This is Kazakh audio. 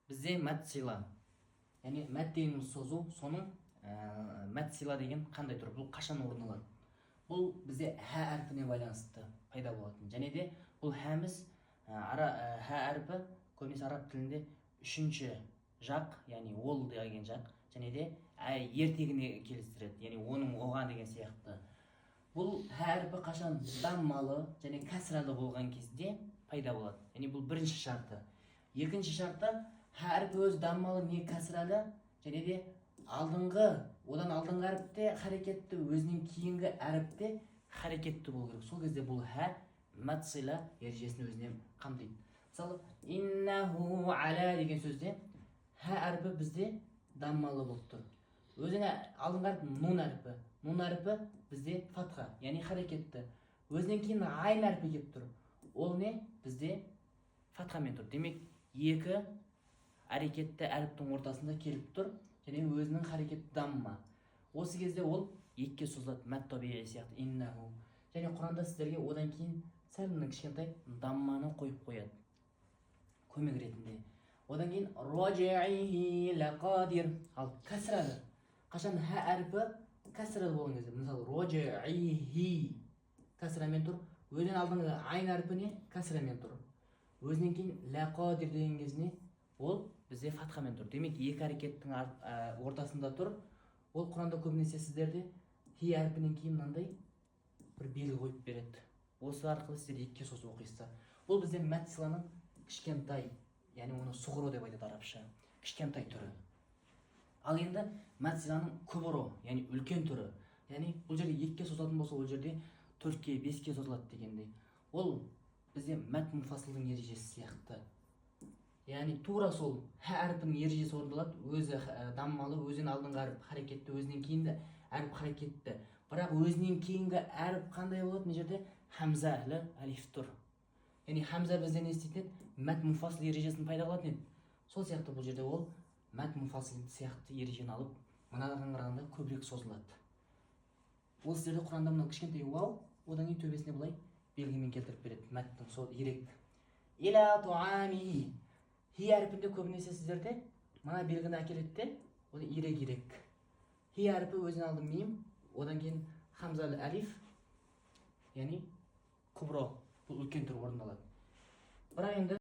Бізде мәд сила, яғни мәд дегеніміз созу. Соның мәд сила деген қандай түрі, бұл қашан орын алады? Бұл бізде хә әрпіне байланысты пайда болатын. Және де бұл хәміз хә әрпі көбінесе араб тілінде үшінші жақ, яғни ол деген жақ, және де ертегіне келістіреді, яғни оның, оған деген сияқты. Бұл хә әрпі қашан даммалы және кәсіралы болған кезде пайда болады, яғни бұл бірінші шарты. Екінші шарты: хә әрпі өзі даммалы не кәсіралы және де алдыңғы, одан алдыңғы әріпте харекетті, өзінен кейінгі әріпте харекетті болу керек. Сол кезде бұл хә мәд сила ережесін өзіне қамтиды. Мысалы, иннаху аля деген сөзде хә әрпі бізде даммалы болып тұр, өзіне алдыңғы әріп нун әрпі, нун әрпі бізде фатха, яғни харекетті. Өзінен кейін айн әрпі келіп тұр, ол не, бізде фатхамен тұр. Демек, екі әрекетті әріптің ортасында келіп тұр және өзінің харекеті дамма. Осы кезде ол екіге созылады, мәд табиғи сияқты, иннаху. Және Құранда сіздерге одан кейін сәл мына кішкентай дамманы қойып қояды көмек ретінде. Одан кейін рожиихи лақадир. Ал кәсіралы, қашан хә әрпі кәсіралы болған кезде, мысалы, рожиихи кәсірамен тұр, өзінен алдыңғы айн әрпі не, кәсірамен тұр, өзінен кейін лақадир деген кезіне ол бізде фатхамен тұр. Демек, екі әрекеттің ортасында тұр. Ол Құранда көбінесе сіздерде хи әрпінен кейін мынандай бір белгі қойып береді. Осы арқылы сіздер екіге созып оқисыздар. Бұл бізде мәд силаның кішкентай, яғни оны суғро деп айтады арабша, кішкентай түрі. Ал енді мәд силаның күбро, яғни үлкен түрі, яғни бұл жерде екіге созылатын болса, ол жерде төртке, беске созылады дегендей. Ол бізде мәд муфасылдың ережесі сияқты, яғни тура сол хә әрпінің ережесі орындалады. Өзі даммалы, өзінен алдыңғы әріп харекетті, өзінен кейінгі әріп харекетті, бірақ өзінен кейінгі әріп қандай болады? Мына жерде хамзалы алиф тұр, яғни хамза бізде не істейтін еді? Мәд муфасыл ережесін пайда қылатын еді. Сол сияқты бұл жерде ол мәд муфасыл сияқты ережені алып, мынаған қарағанда көбірек созылады. Ол сіздерде Құранда мынау кішкентай уау, одан кейін төбесіне былай белгімен келтіріп береді мәттің сол ерек. Иля туамихи, хи әрпінде көбінесе сіздерде мына белгіні әкеледі де, оны ирек ирек. Хи әрпі өзінен алды мим, одан кейін хамзалы әлиф, яғни кубро, бұл үлкен түрі орындалады. Бірақ енді